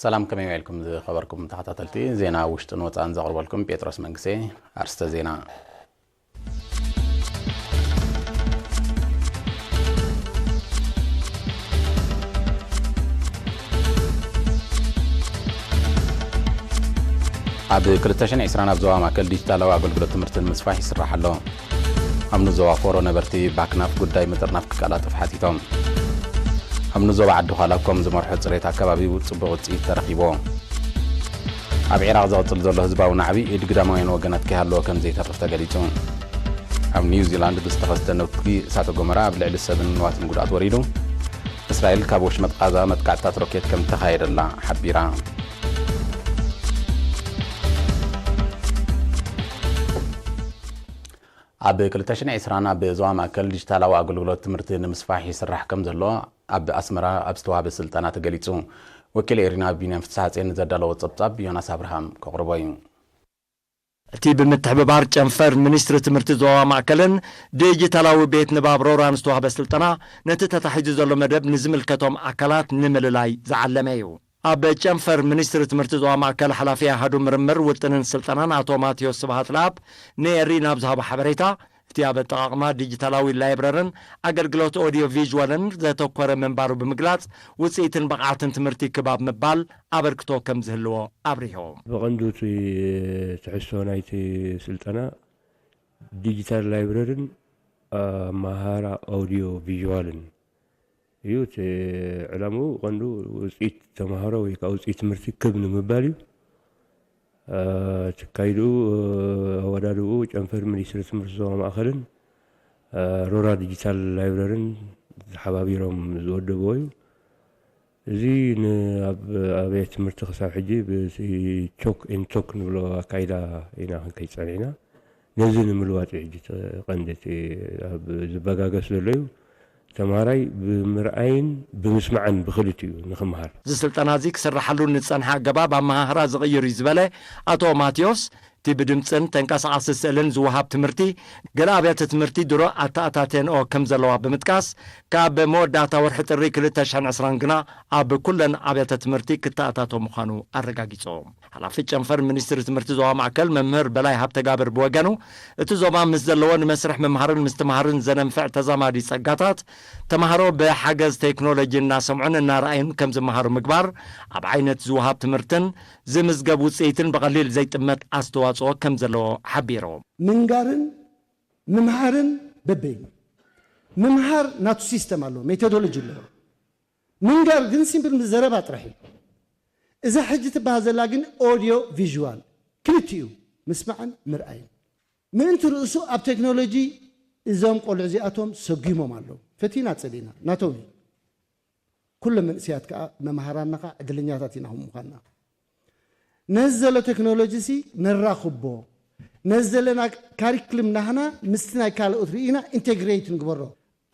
ሰላም፣ ከመይ ውዒልኩም ዝኸበርኩም ተኸታተልቲ ዜና ውሽጥን ወጻእን ዘቕርበልኩም ጴጥሮስ መንግሴ። ኣርስተ ዜና። ኣብ ክልተ ሽሕን ዕስራን ኣብ ዞባ ማእከል ዲጂታላዊ ኣገልግሎት ትምህርቲ ንምስፋሕ ይስራሕ ኣሎ። ኣብ ንዞባ ፎሮ ነበርቲ ባክናፍ ጉዳይ ምጥርናፍ ክቀላጠፍ ሓቲቶም። ኣብ ንዞባ ዓዲ ዃላ ኮም ዝመርሖ ጽሬት ኣከባቢ ጽቡቕ ውጽኢት ተረኺብዎ። ኣብ ዒራቕ ዝቕጽል ዘሎ ህዝባዊ ናዕቢ ኢድ ግዳማውያን ወገናት ከይሃለዎ ከም ዘይተርፍ ተገሊጹ። ኣብ ኒውዚላንድ ብዝተኸስተ ነውቲ እሳተ ጎመራ ኣብ ልዕሊ ሰብን ንዋትን ጉድኣት ወሪዱ። እስራኤል ካብ ወሽመጥ ቓዛ መጥቃዕትታት ሮኬት ከም ተኻየደላ ሓቢራ። ኣብ ክልተ ሽሕን ዕስራን ኣብ ዞባ ማእከል ዲጂታላዊ ኣገልግሎት ትምህርቲ ንምስፋሕ ይስራሕ ከም ዘሎ ኣብ ኣስመራ ኣብ ዝተዋህበ ስልጠና ተገሊጹ። ወኪል ኤሪና ቢንያም ፍስሓጼን ዘዳለዎ ጸብጻብ ዮናስ ኣብርሃም ከቕርቦ እዩ። እቲ ብምትሕብባር ጨንፈር ሚኒስትሪ ትምህርቲ ዞባ ማእከልን ዲጂታላዊ ቤት ንባብ ሮራን ዝተዋህበ ስልጠና፣ ነቲ ተታሒዙ ዘሎ መደብ ንዝምልከቶም ኣካላት ንምልላይ ዝዓለመ እዩ። ኣብ ጨንፈር ሚኒስትሪ ትምህርቲ ዞባ ማእከል ሓላፊ ኣሃዱ ምርምር ውጥንን ስልጠናን ኣቶ ማቴዎስ ስብሃት ለኣብ ንኤሪ ናብ ዝሃቦ ሓበሬታ፣ እቲ ኣብ ኣጠቓቕማ ዲጂታላዊ ላይብረርን ኣገልግሎት ኦዲዮ ቪዥዋልን ዘተኮረ ምንባሩ ብምግላጽ፣ ውጽኢትን ብቕዓትን ትምህርቲ ክብ ኣብ ምባል ኣበርክቶ ከም ዝህልዎ ኣብሪሁ። ብቐንዱ እቲ ትሕዝቶ ናይቲ ስልጠና ዲጂታል ላይብረርን ኣመሃህራ ኦዲዮ ቪዥዋልን እዩ። እቲ ዕላምኡ ቀንዱ ውፅኢት ተምሃሮ ወይ ከዓ ውፅኢት ትምህርቲ ክብ ንምባል እዩ። እ፣ እቲ ኣካይድኡ፣ እ፣ ኣወዳድብኡ ጨንፈር ሚኒስትሪ ትምህርቲ ዞባ ማእኸልን፣ እ፣ ሮራ ዲጂታል ላይብረርን ተሓባቢሮም ዝወደብዎ እዩ። እዚ ንኣብ ኣብያተ ትምህርቲ ክሳብ ሕጂ ብቲ ቾክ ኤን ቶክ ንብሎ ኣካይዳ ኢና ክንከይድ ጸኒሕና። ነዚ ንምልዋጥ እዩ ሕጂ እቲ ቀንዲ እቲ ኣብ ዝበጋገስ ዘሎ እዩ። ተምሃራይ ብምርኣይን ብምስማዕን ብኽልቲኡ ንኽምሃር። እዚ ስልጠና እዚ ክስርሓሉ ንዝጸንሐ ኣገባብ ኣመሃህራ ዝቕይር እዩ ዝበለ ኣቶ ማቴዎስ፣ እቲ ብድምጽን ተንቀሳቓሲ ስእልን ዝወሃብ ትምህርቲ፣ ገለ ኣብያተ ትምህርቲ ድሮ ኣተኣታትየንኦ ከም ዘለዋ ብምጥቃስ፣ ካብ መወዳእታ ወርሒ ጥሪ ክልተ ሽሕን ዕስራን ግና ኣብ ኩለን ኣብያተ ትምህርቲ ክተኣታቶ ምዃኑ ኣረጋጊጹ። ሓላፊ ጨንፈር ሚኒስትሪ ትምህርቲ ዞባ ማእከል መምህር በላይ ሃብተጋብር ብወገኑ፣ እቲ ዞባ ምስ ዘለዎ ንመስርሕ ምምሃርን ምስትምሃርን ዘነንፍዕ ተዛማዲ ጸጋታት፣ ተምሃሮ ብሓገዝ ቴክኖሎጂ እናሰምዑን እናረኣዩን ከም ዝመሃሩ ምግባር፣ ኣብ ዓይነት ዝወሃብ ትምህርትን ዝምዝገብ ውጽኢትን ብቐሊል ዘይጥመት ኣስተዋጽኦ ከም ዘለዎ ሓቢሩ። ምንጋርን ምምሃርን በበይኑ። ምምሃር ናቱ ሲስተም ኣለዎ፣ ሜቶዶሎጂ ኣለዎ። ምንጋር ግን ሲምፕል ምስ ዘረባ ጥራሕ እዩ። እዛ ሕጂ ትበሃል ዘላ ግን ኦዲዮ ቪዥዋል ክልቲኡ ምስማዕን ምርኣይን። ምእንቲ ርእሱ ኣብ ቴክኖሎጂ እዞም ቆልዑ እዚኣቶም ሰጒሞም ኣለዉ። ፈቲና ጸሊእና ናቶም እዩ። ኩሎም መንእሰያት ከኣ መምሃራንና ከኣ ዕድለኛታት ኢና ከም ምዃንና። ነዚ ዘሎ ቴክኖሎጂ ሲ ነራኽቦ፣ ነዚ ዘለና ካሪክልም ናህና ምስቲ ናይ ካልኦት ርኢና ኢንቴግሬት ንግበሮ።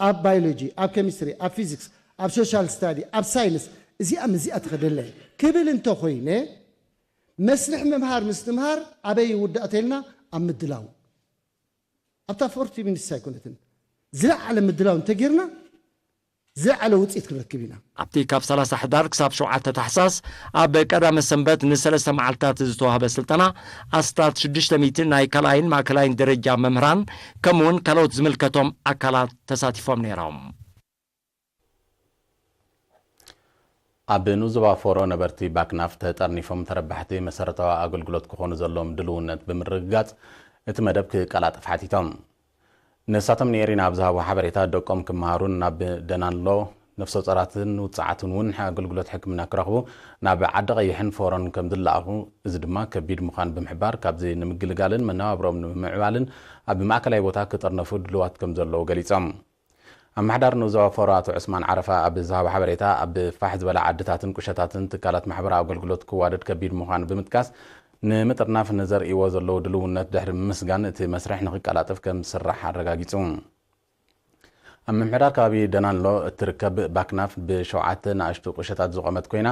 ኣብ ባዮሎጂ፣ ኣብ ኬሚስትሪ፣ ኣብ ፊዚክስ፣ ኣብ ሶሻል ስታዲ፣ ኣብ ሳይንስ፣ እዚኣ ምስ እዚኣ ትኸደለ ክብል እንተኾይነ፣ መስርሕ ምምሃር ምስትምሃር ኣበይ ይውዳእ ተልና ኣብ ምድላው። ኣብታ ፎርቲ ሚኒትስ ኣይኮነትን። ዝለዓለ ምድላው እንተጌርና፣ ዝለዓለ ውጽኢት ክንረክብ ኢና። ኣብቲ ካብ ሰላሳ ሕዳር ክሳብ ሸውዓተ ታሕሳስ ኣብ ቀዳመ ሰንበት ንሰለስተ መዓልታት ዝተዋህበ ስልጠና፣ ኣስታት ሽዱሽተ ሚእቲ ናይ ካልኣይን ማእከላይን ደረጃ መምህራን፣ ከምኡውን ካልኦት ዝምልከቶም ኣካላት ተሳቲፎም ነይሮም። ኣብ ንኡስ ዞባ ፎሮ ነበርቲ ባክናፍ ተጠርኒፎም ተረባሕቲ መሰረታዊ ኣገልግሎት ክኾኑ ዘለዎም ድልውነት ብምርግጋጽ፣ እቲ መደብ ክቀላጠፍ ሓቲቶም። ንሳቶም ንኤሪና ኣብ ዝሃቦ ሓበሬታ፣ ደቆም ክመሃሩን ናብ ደናንሎ ነፍሰ ጾራትን ውጽዓትን እውን ኣገልግሎት ሕክምና ክረኽቡ ናብ ዓዲ ቀይሕን ፎሮን ከም ዝለኣኹ፣ እዚ ድማ ከቢድ ምዃን ብምሕባር፣ ካብዚ ንምግልጋልን መነባብሮኦም ንምምዕባልን ኣብ ማእከላይ ቦታ ክጥርነፉ ድልዋት ከም ዘለዉ ገሊጾም። ኣመሓዳሪ ንኡስ ዞባ ፎሮ ኣቶ ዑስማን ዓረፋ ኣብ ዝሃቦ ሓበሬታ፣ ኣብ ፋሕ ዝበላ ዓድታትን ቁሸታትን ትካላት ማሕበራዊ ኣገልግሎት ክዋደድ ከቢድ ምዃኑ ብምጥቃስ፣ ንምጥርናፍ ንዘርእይዎ ዘለዉ ድልውነት ድሕሪ ምምስጋን፣ እቲ መስርሕ ንኽቀላጠፍ ከም ዝስራሕ ኣረጋጊጹ። ኣብ ምምሕዳር ከባቢ ደናንሎ እትርከብ ባክናፍ ብሸውዓተ ንኣሽቱ ቁሸታት ዝቖመት ኮይና፣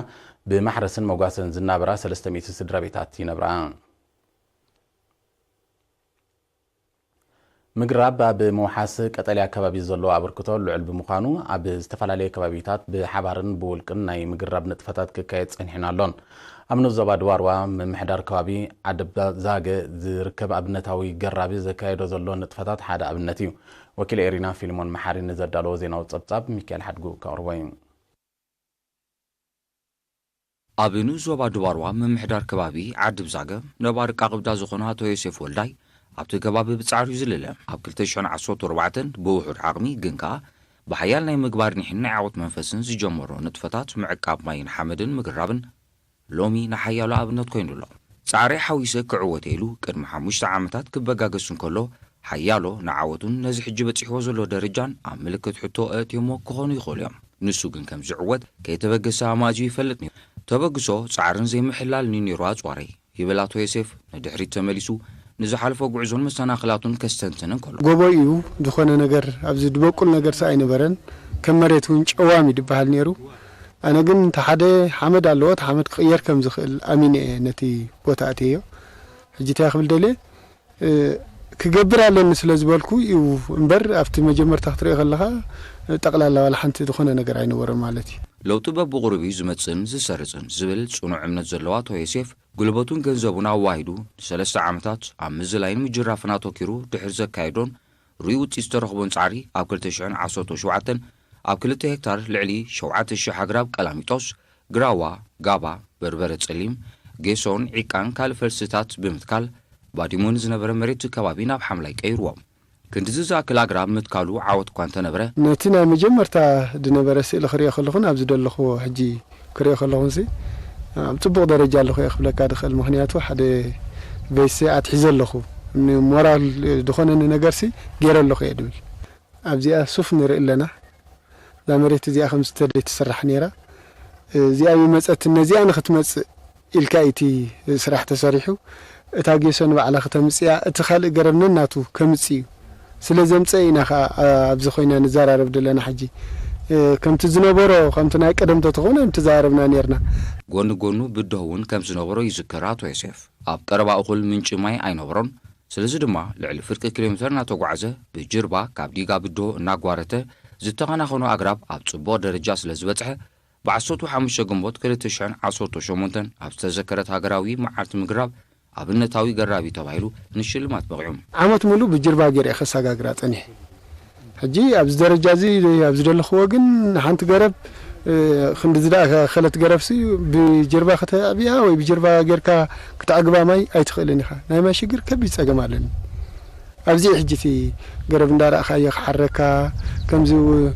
ብማሕረስን መጓሰን ዝናበራ ሰለስተ ሚእቲ ስድራ ቤታት ይነብራ። ምግራብ ኣብ ምውሓስ ቀጠልያ ከባቢ ዘለዎ ኣበርክቶ ልዑል ብምዃኑ፣ ኣብ ዝተፈላለየ ከባቢታት ብሓባርን ብውልቅን ናይ ምግራብ ንጥፈታት ክካየድ ጸኒሑን ኣሎን። ኣብ ንኡስ ዞባ ድባርዋ ምምሕዳር ከባቢ ዓዲ ዛገ ዝርከብ ኣብነታዊ ገራቢ ዘካየዶ ዘሎ ንጥፈታት ሓደ ኣብነት እዩ። ወኪል ኤሪና ፊልሞን መሓሪ ንዘዳለዎ ዜናዊ ጸብጻብ ሚካኤል ሓድጉ ከቕርቦ እዩ። ኣብ ንኡስ ዞባ ድባርዋ ምምሕዳር ከባቢ ዓዲ ብዛገ ነባሪ ቃቕብዳ ዝኾነ ኣቶ ዮሴፍ ወልዳይ፣ ኣብቲ ከባቢ ብጻዕሪ እዩ ዝልለ። ኣብ ክልተ ሽሕን ዓሰርተ ኣርባዕተን ብውሑድ ዓቕሚ ግን ከኣ ብሓያል ናይ ምግባር ኒሕን ናይ ዓወት መንፈስን ዝጀመሮ ንጥፈታት ምዕቃብ ማይን ሓመድን ምግራብን ሎሚ ንሓያሎ ኣብነት ኮይኑ ኣሎ። ጻዕረይ ሓዊሰ ክዕወት ኢሉ ቅድሚ ሓሙሽተ ዓመታት ክበጋገስ እንከሎ፣ ሓያሎ ንዓወቱን ነዚ ሕጂ በጺሕዎ ዘሎ ደረጃን ኣብ ምልክት ሕቶ ኣእትዮሞ ክኾኑ ይኽእሉ እዮም። ንሱ ግን ከም ዝዕወት ከይተበገሰ ኣማእዝዩ ይፈልጥ ነይሩ። ተበግሶ ጻዕርን ዘይምሕላልን እዩ ነይሩ ኣጽዋረይ፣ ይብል ኣቶ ዮሴፍ ንድሕሪት ተመሊሱ ንዝሓለፎ ጉዕዞን መሰናኽላቱን ከስተንትን እንከሎ። ጎቦ እዩ፣ ዝኾነ ነገር ኣብዚ ድበቁል ነገርስ ኣይነበረን። ከም መሬት እውን ጨዋም እዩ ድበሃል ነይሩ። ኣነ ግን እንተ ሓደ ሓመድ ኣለዎ፣ እቲ ሓመድ ክቕየር ከም ዝኽእል ኣሚነ እየ ነቲ ቦታ ኣትየዮ። ሕጂ እንታይ ክብል ደልየ፣ እ፣ ክገብር ኣለኒ ስለ ዝበልኩ እዩ እምበር፣ ኣብቲ መጀመርታ ክትሪኦ ከለኻ፣ እ፣ ጠቕላላ ዋላ ሓንቲ ዝኾነ ነገር ኣይነበረን ማለት እዩ። ለውጢ በብቑሩብ እዩ ዝመጽእን ዝሰርጽን ዝብል ጽኑዕ እምነት ዘለዎ ኣቶ ዮሴፍ፣ ጉልበቱን ገንዘቡን ኣዋሂዱ ንሰለስተ ዓመታት ኣብ ምዝላይን ምጅራፍን ኣተኪሩ ድሕሪ ዘካየዶን ርኡይ ውጽኢት ዝተረኽቦን ጻዕሪ፣ ኣብ ክልተ ሽሕን ዓሰርተ ሸውዓተን ኣብ ክልተ ሄክታር ልዕሊ ሸውዓተ ሽሕ ኣግራብ ቀላሚጦስ፣ ግራዋ፣ ጋባ፣ በርበረ ጸሊም፣ ጌሶን ዒቃን ካልእ ፈልስታት ብምትካል፣ ባዲሙ ንዝነበረ መሬት እቲ ከባቢ ናብ ሓምላይ ቀይርዎ። ክንድዚ ዝኣክል ኣግራብ ምትካሉ ዓወት እኳ እንተነበረ፣ ነቲ ናይ መጀመርታ ዝነበረ ስእሊ ክሪኦ ከለኹን ኣብዚ ዘለኹዎ ሕጂ ክሪኦ ከለኹንሲ ኣብ ጽቡቕ ደረጃ ኣለኹ እየ ክብለካ ድኽእል። ምኽንያቱ ሓደ ቤትሲ ኣትሒዘ ኣለኹ። ንሞራል ዝኾነኒ ነገርሲ ገይረ ኣለኹ እየ ድብል። ኣብዚኣ ሱፍ ንርኢ ኣለና። እዛ መሬት እዚኣ ከም ዝተደይ ትስራሕ ነይራ። እዚኣ ይመጸት፣ ነዚኣ ንኽትመጽእ ኢልካ እዩ እቲ ስራሕ ተሰሪሑ። እታ ጌሶ ንባዕላ ክተምጽእ እያ፣ እቲ ካልእ ገረብ ነናቱ ከምጽእ እዩ። ስለ ዘምጸ ኢና ኸኣ ኣብዚ ኮይና ንዘራረብ ዘለና ሕጂ። እ፣ ከምቲ ዝነበሮ፣ ከምቲ ናይ ቀደም ተተኾነ ምተዘራረብና ነርና። ጎኒ ጎኑ ብድሆ እውን ከም ዝነበሮ ይዝክር ኣቶ ዮሴፍ። ኣብ ቀረባ እኹል ምንጪ ማይ ኣይነበሮን። ስለዚ ድማ ልዕሊ ፍርቂ ኪሎ ሜተር እናተጓዕዘ ብጅርባ ካብ ዲጋ ብድሆ እናጓረተ ዝተኸናኸኖ ኣግራብ ኣብ ጽቡቕ ደረጃ ስለ ዝበጽሐ፣ ብዓሰርተ ሓሙሽተ ግንቦት ክልተ ሽሕን ዓሰርተ ሸሞንተን ኣብ ዝተዘከረት ሃገራዊ መዓልቲ ምግራብ ኣብነታዊ ገራቢ ተባሂሉ ንሽልማት በቒዑ። ዓመት ሙሉእ ብጅርባ ገይረ እየ ከሰጋግራ ጸኒሐ። ሕጂ ኣብዚ ደረጃ እዚ ኣብ ዝደለኽዎ ግን ሓንቲ ገረብ፣ እ፣ ክንዲ ዝደኣኸለት ገረብሲ ብጅርባ ከተዕብያ ወይ ብጅርባ ጌርካ ክትዕግባ ማይ ኣይትኽእልን ኢኻ። ናይ ማይ ሽግር ከቢድ ጸገም ኣለኒ። ኣብዚ ሕጂ እቲ ገረብ እንዳረኣኻዮ ክሓረካ፣ ከምዚ ው-፣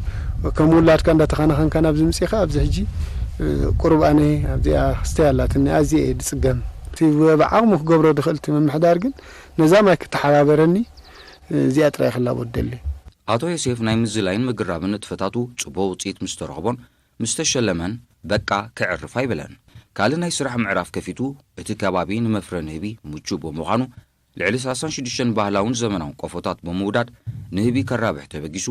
ከም ውላድካ እንዳተኻናኸንካ ናብዚ ምጺኻ፣ ኣብዚ ሕጂ፣ እ፣ ቁሩብ ኣነ ኣብዚኣ ክስተይ ኣላትኒ፣ ኣዝየ እየ ዝጽገም። እቲ ብዓቕሙ ክገብሮ ዝኽእል እቲ ምምሕዳር ግን ነዛ ማይ ክተሓባበረኒ፣ እ፣ እዚኣ ጥራይ ክላቦ ዝደሊ። ኣቶ ዮሴፍ ናይ ምዝላይን ምግራብን ንጥፈታቱ ጽቡቕ ውጽኢት ምስ ተረኽቦን ምስ ተሸለመን፣ በቃ፣ ከዕርፍ ኣይበለን። ካልእ ናይ ስራሕ ምዕራፍ ከፊቱ፣ እቲ ከባቢ ንመፍረ ንህቢ ምቹእ ብምዃኑ፣ ልዕሊ ሰላሳን ሽዱሽተን ባህላውን ዘመናውን ቆፎታት ብምውዳድ ንህቢ ከራብሕ ተበጊሱ፣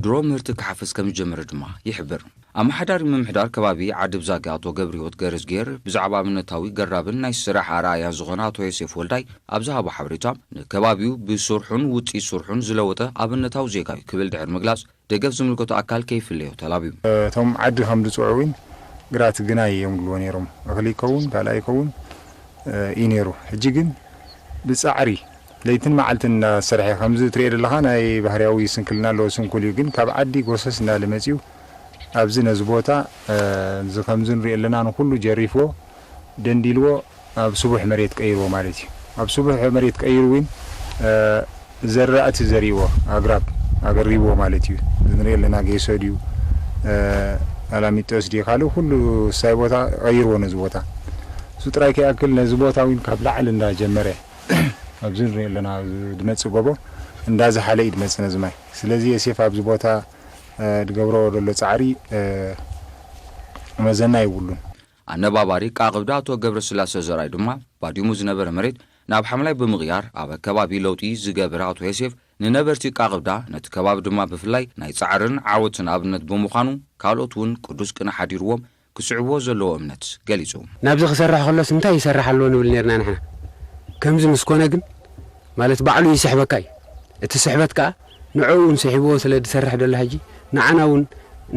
ድሮ ምህርቲ ክሓፍስ ከም ዝጀመረ ድማ ይሕብር። ኣመሓዳሪ ምምሕዳር ከባቢ ዓዲ ብዛጊ ኣቶ ገብረህይወት ገረዝግሄር ብዛዕባ ኣብነታዊ ገራብን ናይ ስራሕ ኣርኣያን ዝኾነ ኣቶ ዮሴፍ ወልዳይ ኣብ ዝሃቦ ሓበሬታ፣ ንከባቢኡ ብስርሑን ውጽኢት ስርሑን ዝለወጠ ኣብነታዊ ዜጋ እዩ ክብል ድሕሪ ምግላጽ፣ ደገፍ ዝምልከቶ ኣካል ከይፍለዮ ተላብዩ። እቶም ዓዲ ከም ዝጽውዑ እውን ግራት ግናይ እዮም ዝብልዎ ነይሮም። እኽሊ ይከውን፣ ካልኣይ ይከውን፣ እ፣ እዩ ነይሩ። ሕጂ ግን ብጻዕሪ ለይትን መዓልትን እናሰርሐ፣ ከምዚ ትሪኦ ዘለኻ ናይ ባህርያዊ ስንክልና ኣለዎ፣ ስንኩል እዩ። ግን ካብ ዓዲ ጎሰስ እናበለ መጺኡ ኣብዚ ነዚ ቦታ፣ እ፣ እዚ ከምዚ ንሪኦ ኣለና ንኹሉ ጀሪፍዎ፣ ደንዲልዎ፣ ኣብ ስቡሕ መሬት ቀይርዎ ማለት እዩ። ኣብ ስቡሕ መሬት ቀይሩ እውን፣ እ፣ ዘራእቲ ዘሪእዎ፣ ኣግራብ ኣገሪብዎ ማለት እዩ። እዚ ንሪኦ ኣለና ጌሶ ድዩ፣ እ፣ ኣላሚጦስ ድዩ፣ ካልእ ኩሉ ሳይ ቦታ ቀይርዎ ነዚ ቦታ። እሱ ጥራይ ከይኣክል ነዚ ቦታ እውን ካብ ላዕሊ እንዳጀመረ ኣብዚ ንሪኦ ኣለና ዝመጽእ ጎቦ እንዳዝሓለ እዩ ዝመጽእ ነዚ ማይ። ስለዚ የሴፍ ኣብዚ ቦታ፣ እ፣ ዝገብሮ ዘሎ ጻዕሪ፣ እ፣ መዘና የብሉን። ኣነባባሪ ቃቕብዳ ኣቶ ገብረስላሴ ዘርኣይ ድማ፣ ባዲሙ ዝነበረ መሬት ናብ ሓምላይ ብምቕያር ኣብ ኣከባቢ ለውጢ ዝገበረ ኣቶ ዮሴፍ፣ ንነበርቲ ቃቕብዳ፣ ነቲ ከባቢ ድማ ብፍላይ ናይ ጻዕርን ዓወትን ኣብነት ብምዃኑ፣ ካልኦት እውን ቅዱስ ቅነ ሓዲርዎም ክስዕብዎ ዘለዎ እምነት ገሊጹ። ናብዚ ክሰርሕ ከሎስ እንታይ ይሰርሕ ኣሎ ንብል ነርና ንሕና። ከምዚ ምስ ኮነ ግን፣ ማለት ባዕሉ ይስሕበካ እዩ። እቲ ስሕበት ከኣ ንዕኡ እውን ስሒብዎ ስለ ዝሰርሕ ዘሎ ሕጂ ንዓና እውን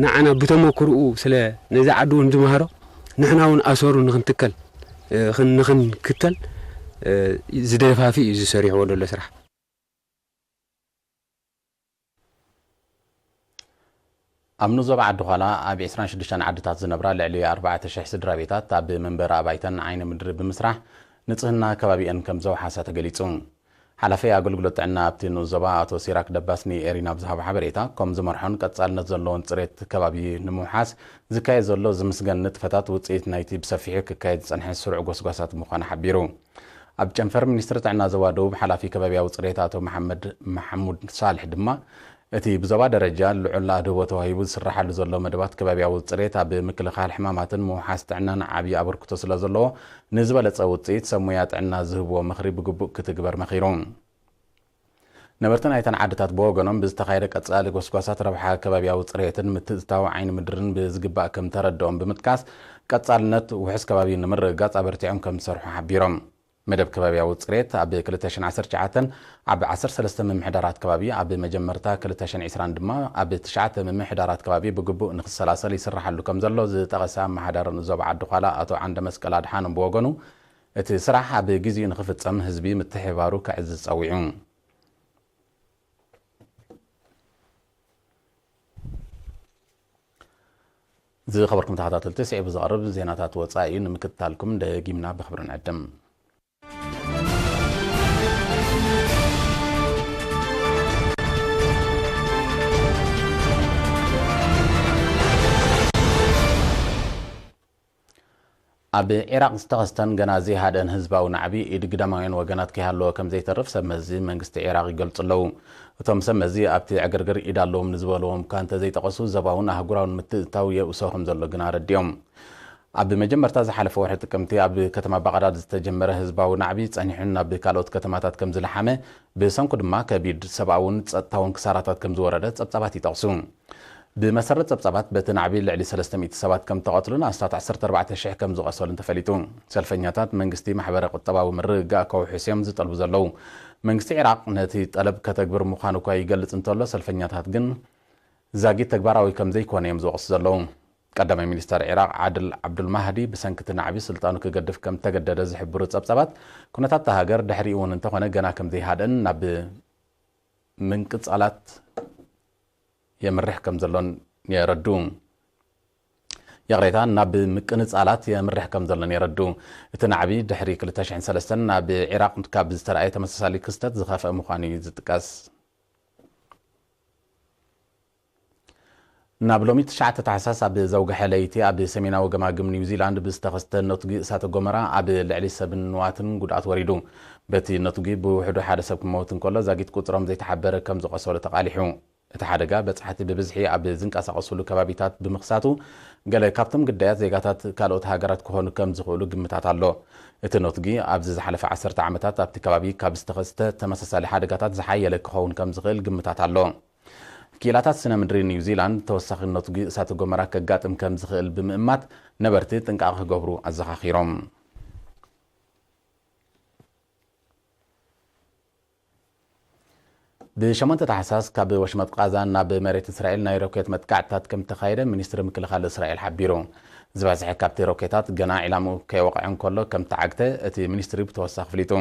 ንዓና ብተመክርኡ ስለ ነዚ ዓዲ እውን ዝመሃሮ ንሕና እውን ኣሰሩ ንኽንትከል ንኽንክተል ዝደፋፊ እዩ ዝሰሪሕዎ ዘሎ ስራሕ። ኣብ ንዞባ ዓዲ ዃላ ኣብ ዕስራን ሽዱሽተን ዓድታት ዝነብራ ልዕሊ ኣርባዕተ ሽሕ ስድራ ቤታት ኣብ መንበሪ ኣባይተን ዓይኒ ምድሪ ብምስራሕ ንጽህና ከባቢአን ከም ዘውሓሳ ተገሊጹ። ሓላፊ ኣገልግሎት ጥዕና ኣብቲ ንኡስ ዞባ ኣቶ ሲራክ ደባስ ንኤሪና ብዝሃቦ ሓበሬታ፣ ከም ዝመርሖን ቀጻልነት ዘለዎን ጽሬት ከባቢ ንምውሓስ ዝካየድ ዘሎ ዝምስገን ንጥፈታት ውጽኢት ናይቲ ብሰፊሑ ክካየድ ዝጸንሐ ስሩዕ ጎስጓሳት ምዃኑ ሓቢሩ። ኣብ ጨንፈር ሚኒስትሪ ጥዕና ዞባ ደቡብ ሓላፊ ከባቢያዊ ጽሬት ኣቶ መሓመድ ማሕሙድ ሳልሕ ድማ፣ እቲ ብዞባ ደረጃ ልዑል ኣድህቦ ተዋሂቡ ዝስራሓሉ ዘሎ መደባት ከባቢያዊ ጽሬት ኣብ ምክልኻል ሕማማትን ምውሓስ ጥዕናን ዓብዪ ኣበርክቶ ስለ ዘለዎ፣ ንዝበለጸ ውጽኢት ሰብ ሞያ ጥዕና ዝህብዎ ምኽሪ ብግቡእ ክትግበር መኺሩ። ነበርቲ ናይተን ዓድታት ብወገኖም ብዝተኻየደ ቀጻሊ ጎስጓሳት ረብሓ ከባቢያዊ ጽሬትን ምትእትታው ዓይኒ ምድርን ብዝግባእ ከም ተረድኦም ብምጥቃስ፣ ቀጻልነት ውሑስ ከባቢ ንምርግጋጽ ኣበርቲዖም ከም ዝሰርሑ ሓቢሮም። መደብ ከባቢያዊ ጽሬት ኣብ ክልተ ሽሕን ዓሰርተ ትሽዓተን ኣብ ዓሰርተ ሰለስተ ምምሕዳራት ከባቢ፣ ኣብ መጀመርታ ክልተ ሽሕን ዕስራን ድማ ኣብ ትሽዓተ ምምሕዳራት ከባቢ ብግቡእ ንኽሰላሰል ይስራሓሉ ከም ዘሎ ዝጠቐሰ ኣመሓዳሪ ንዞባ ዓዲ ዃላ ኣቶ ዓንደ መስቀል ኣድሓኖም ብወገኑ፣ እቲ ስራሕ ኣብ ግዜኡ ንኽፍጸም ህዝቢ ምትሕብባሩ ከዕዝዝ ጸዊዑ። ዝኸበርኩም ተኸታተልቲ፣ ስዒቡ ዝቐርብ ዜናታት ወጻኢ እዩ። ንምክትታልኩም ደጊምና ብኽብሪ ንዕድም። ኣብ ዒራቕ ዝተኸስተን ገና ዘይሃደአን ህዝባዊ ናዕቢ፣ ኢድ ግዳማውያን ወገናት ከይሃለዎ ከም ዘይተርፍ ሰብ መዚ መንግስቲ ዒራቕ ይገልጹ ኣለዉ። እቶም ሰብ መዚ፣ ኣብቲ ዕግርግር ኢድ ኣለዎም ንዝበልዎም እኳ እንተዘይጠቐሱ፣ ዞባውን ኣህጉራውን ምትእትታው የእሶ ከም ዘሎ ግን ኣረዲኦም። ኣብ መጀመርታ ዝሓለፈ ወርሒ ጥቅምቲ ኣብ ከተማ ባቕዳድ ዝተጀመረ ህዝባዊ ናዕቢ ጸኒሑን ናብ ካልኦት ከተማታት ከም ዝለሓመ፣ ብሰንኩ ድማ ከቢድ ሰብኣውን ጸጥታውን ክሳራታት ከም ዝወረደ ጸብጻባት ይጠቕሱ። ብመሰረት ጸብጻባት፣ በቲ ናዕቢ ልዕሊ ሰለስተ ሚእቲ ሰባት ከም ተቐትሉን ኣስታት ዓሰርተ ኣርባዕተ ሽሕ ከም ዝቖሰሉን ተፈሊጡ። ሰልፈኛታት መንግስቲ ማሕበረ ቁጠባዊ ምርግጋእ ከውሕስ እዮም ዝጠልቡ ዘለዉ። መንግስቲ ዒራቕ ነቲ ጠለብ ከተግብር ምዃኑ እኳ ይገልጽ እንተሎ፣ ሰልፈኛታት ግን ዛጊት ተግባራዊ ከም ዘይኮነ እዮም ዝወቕሱ ዘለዉ። ቀዳማይ ሚኒስተር ዒራቕ ዓድል ዓብዱልማህዲ ብሰንኪ እቲ ናዕቢ ስልጣኑ ክገድፍ ከም እተገደደ ዝሕብሩ ጸብጻባት፣ ኩነታት እታ ሃገር ድሕሪኡ እውን እንተኾነ ገና ከም ዘይሃድአን ናብ ምንቅጻላት የምርሕ ከም ዘሎን የረዱ። ይቕሬታ፣ ናብ ምቅንጻላት የምርሕ ከም ዘሎን የረዱ። እቲ ናዕቢ ድሕሪ ክልተ ሽሕን ሰለስተን ኣብ ዒራቕ ካብ ዝተራእየ ተመሳሳሊ ክስተት ዝኸፍአ ምዃኑ እዩ ዝጥቀስ። ናብ ሎሚ ትሽዓተ ታሕሳስ ኣብ ዘውግሐ ለይቲ ኣብ ሰሜናዊ ገማግም ኒውዚላንድ ብዝተኸስተ ነቱጊ እሳተ ጎመራ ኣብ ልዕሊ ሰብን ንዋትን ጉድኣት ወሪዱ። በቲ ነቱጊ ብውሕዱ ሓደ ሰብ ክመውት እንከሎ፣ ዛጊት ቁጽሮም ዘይተሓበረ ከም ዝቖሰሉ ተቓሊሑ። እቲ ሓደጋ በጻሕቲ ብብዝሒ ኣብ ዝንቀሳቐሱሉ ከባቢታት ብምኽሳቱ፣ ገለ ካብቶም ግዳያት ዜጋታት ካልኦት ሃገራት ክኾኑ ከም ዝኽእሉ ግምታት ኣሎ። እቲ ነቱጊ ኣብዚ ዝሓለፈ ዓሰርተ ዓመታት ኣብቲ ከባቢ ካብ ዝተኸስተ ተመሳሳሊ ሓደጋታት ዝሓየለ ክኸውን ከም ዝኽእል ግምታት ኣሎ። ክኢላታት ስነ ምድሪ ኒውዚላንድ ተወሳኺ ነቱጊ እሳተ ጎመራ ከጋጥም ከም ዝኽእል ብምእማት፣ ነበርቲ ጥንቃቐ ክገብሩ ኣዘኻኺሮም። ብሸሞንተ ታሕሳስ ካብ ወሽመጥ ቃዛ ናብ መሬት እስራኤል ናይ ሮኬት መጥቃዕትታት ከም ተኻየደ ሚኒስትሪ ምክልኻል እስራኤል ሓቢሩ። ዝበዝሐ ካብቲ ሮኬታት ገና ዒላምኡ ከይወቕዐ እንከሎ ከም ተዓግተ እቲ ሚኒስትሪ ብተወሳኺ ኣፍሊጡ።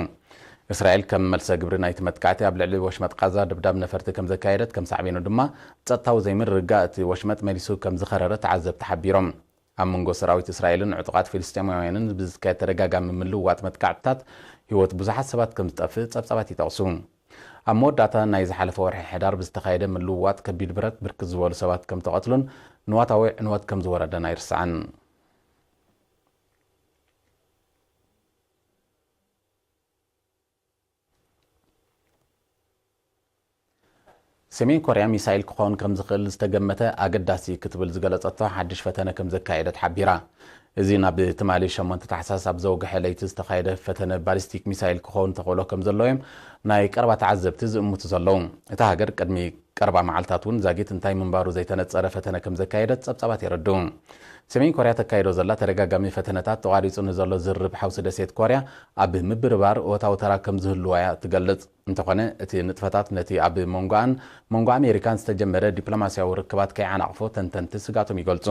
እስራኤል ከም መልሰ ግብሪ ናይቲ መጥቃዕቲ ኣብ ልዕሊ ወሽመጥ ቃዛ ደብዳብ ነፈርቲ ከም ዘካየደት፣ ከም ሳዕቤኑ ድማ ጸጥታዊ ዘይምርግጋእ እቲ ወሽመጥ መሊሱ ከም ዝኸረረ ተዓዘብቲ ሓቢሮም። ኣብ መንጎ ሰራዊት እስራኤልን ዕጡቓት ፍልስጤማውያንን ብዝካየድ ተደጋጋሚ ምልውዋጥ መጥቃዕትታት ህይወት ብዙሓት ሰባት ከም ዝጠፍእ ጸብጻባት ይጠቕሱ። ኣብ መወዳእታ ናይ ዝሓለፈ ወርሒ ሕዳር ብዝተኻየደ ምልውዋጥ ከቢድ ብረት ብርክት ዝበሉ ሰባት ከም ተቐትሉን ንዋታዊ ዕንወት ከም ዝወረደን ኣይርሳዕን። ሰሜን ኮርያ ሚሳይል ክኸውን ከም ዝኽእል ዝተገመተ ኣገዳሲ ክትብል ዝገለጸቶ ሓድሽ ፈተነ ከም ዘካየደት ሓቢራ። እዚ ናብ ትማሊ ሸሞንተ ታሕሳስ ኣብ ዘውግሐ ለይቲ ዝተኻየደ ፈተነ ባሊስቲክ ሚሳይል ክኸውን ተኽእሎ ከም ዘሎ እዮም ናይ ቀረባ ተዓዘብቲ ዝእምቱ ዘለዉ። እታ ሃገር ቅድሚ ቀረባ መዓልታት እውን ዛጊት እንታይ ምንባሩ ዘይተነጸረ ፈተነ ከም ዘካየደት ጸብጻባት የረድኡ። ሰሜን ኮርያ ተካይዶ ዘላ ተደጋጋሚ ፈተነታት ተቋሪጹ ንዘሎ ዝርብ ሓውሲ ደሴት ኮርያ ኣብ ምብርባር እወታዊ ተራ ከም ዝህልዋ እያ ትገልጽ። እንተኾነ እቲ ንጥፈታት ነቲ ኣብ መንጎኣን መንጎ ኣሜሪካን ዝተጀመረ ዲፕሎማስያዊ ርክባት ከይዓናቕፎ ተንተንቲ ስጋቶም ይገልጹ።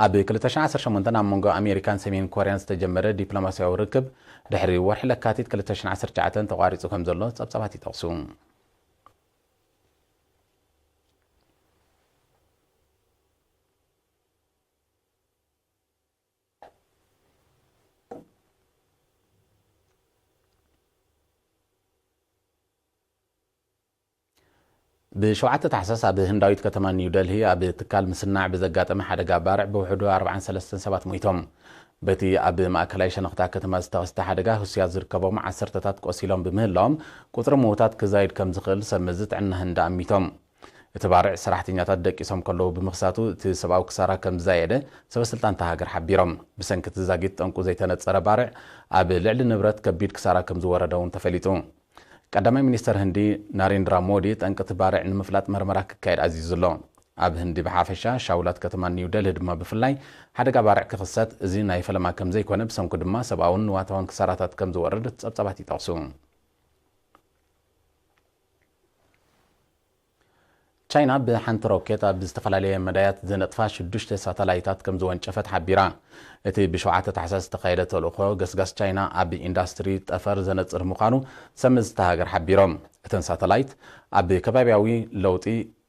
ኣብ ክልተ ሽሕን ዓሰርተ ሸሞንተን ኣብ መንጎ ኣሜሪካን ሰሜን ኮርያን ዝተጀመረ ዲፕሎማስያዊ ርክብ ድሕሪ ወርሒ ለካቲት ክልተ ሽሕን ዓሰርተ ትሽዓተን ተቋሪጹ ከም ዘሎ ጸብጻባት ይጠቕሱ። ብሸውዓተ ታሕሳስ ኣብ ህንዳዊት ከተማ ኒው ደልሂ ኣብ ትካል ምስናዕ ብዘጋጠመ ሓደጋ ባርዕ ብውሕዱ ኣርባዓን ሰለስተን ሰባት ሞይቶም። በቲ ኣብ ማእከላይ ሸነኽታ ከተማ ዝተኸስተ ሓደጋ ህሱያት ዝርከቦም ዓሰርተታት ቆሲሎም ብምህላዎም ቁጽሪ ምዉታት ክዛይድ ከም ዝኽእል ሰብ መዚ ጥዕና ህንዲ ኣሚቶም። እቲ ባርዕ ሰራሕተኛታት ደቂሶም ከለዉ ብምኽሳቱ እቲ ሰብኣዊ ክሳራ ከም ዝዛየደ ሰበ ስልጣን እታ ሃገር ሓቢሮም። ብሰንኪ እቲ ዛጊት ጠንቁ ዘይተነጸረ ባርዕ ኣብ ልዕሊ ንብረት ከቢድ ክሳራ ከም ዝወረደ እውን ተፈሊጡ። ቀዳማይ ሚኒስተር ህንዲ ናሬንድራ ሞዲ ጠንቂ እቲ ባርዕ ንምፍላጥ መርመራ ክካየድ ኣዚዙ ኣሎ። ኣብ ህንዲ ብሓፈሻ ሻውላት ከተማ ኒው ደልሂ ድማ ብፍላይ ሓደጋ ባርዕ ክኽሰት እዚ ናይ ፈለማ ከም ዘይኮነ ብሰንኩ ድማ ሰብኣውን ንዋታውን ክሳራታት ከም ዝወርድ ጸብጻባት ይጠቕሱ። ቻይና ብሓንቲ ሮኬት ኣብ ዝተፈላለየ መዳያት ዝነጥፋ ሽዱሽተ ሳተላይታት ከም ዝወንጨፈት ሓቢራ። እቲ ብሸውዓተ ታሕሳስ ዝተኻየደ ተልእኾ ገስጋስ ቻይና ኣብ ኢንዳስትሪ ጠፈር ዘነጽር ምዃኑ ሰብ መዚ እታ ሃገር ሓቢሮም። እተን ሳተላይት ኣብ ከባቢያዊ ለውጢ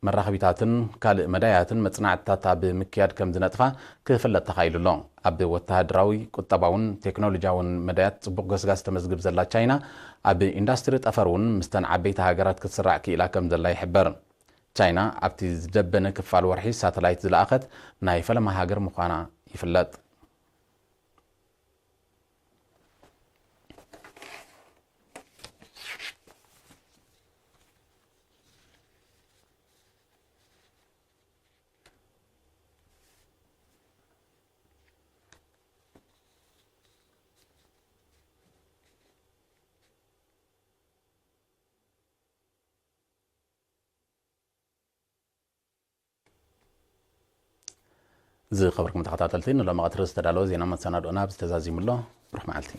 መራኸቢታትን ካልእ መዳያትን መጽናዕትታት ኣብ ምክያድ ከም ዝነጥፋ ክፍለጥ ተኻኢሉ ኣሎ። ኣብ ወተሃደራዊ፣ ቁጠባውን ቴክኖሎጂያውን መዳያት ጽቡቕ ገስጋስ ተመዝግብ ዘላ ቻይና፣ ኣብ ኢንዳስትሪ ጠፈር እውን ምስተን ዓበይቲ ሃገራት ክትስራዕ ክኢላ ከም ዘላ ይሕበር። ቻይና ኣብቲ ዝደበነ ክፋል ወርሒ ሳተላይት ዝለኣኸት ናይ ፈለማ ሃገር ምዃና ይፍለጥ። ዝኸበርኩም ተኸታተልቲ፣ ንሎሚ ቀትሪ ዝተዳለወ ዜና መሰናድኦና ኣብዚ ተዛዚሙ ኣሎ። ብሩኽ መዓልቲ።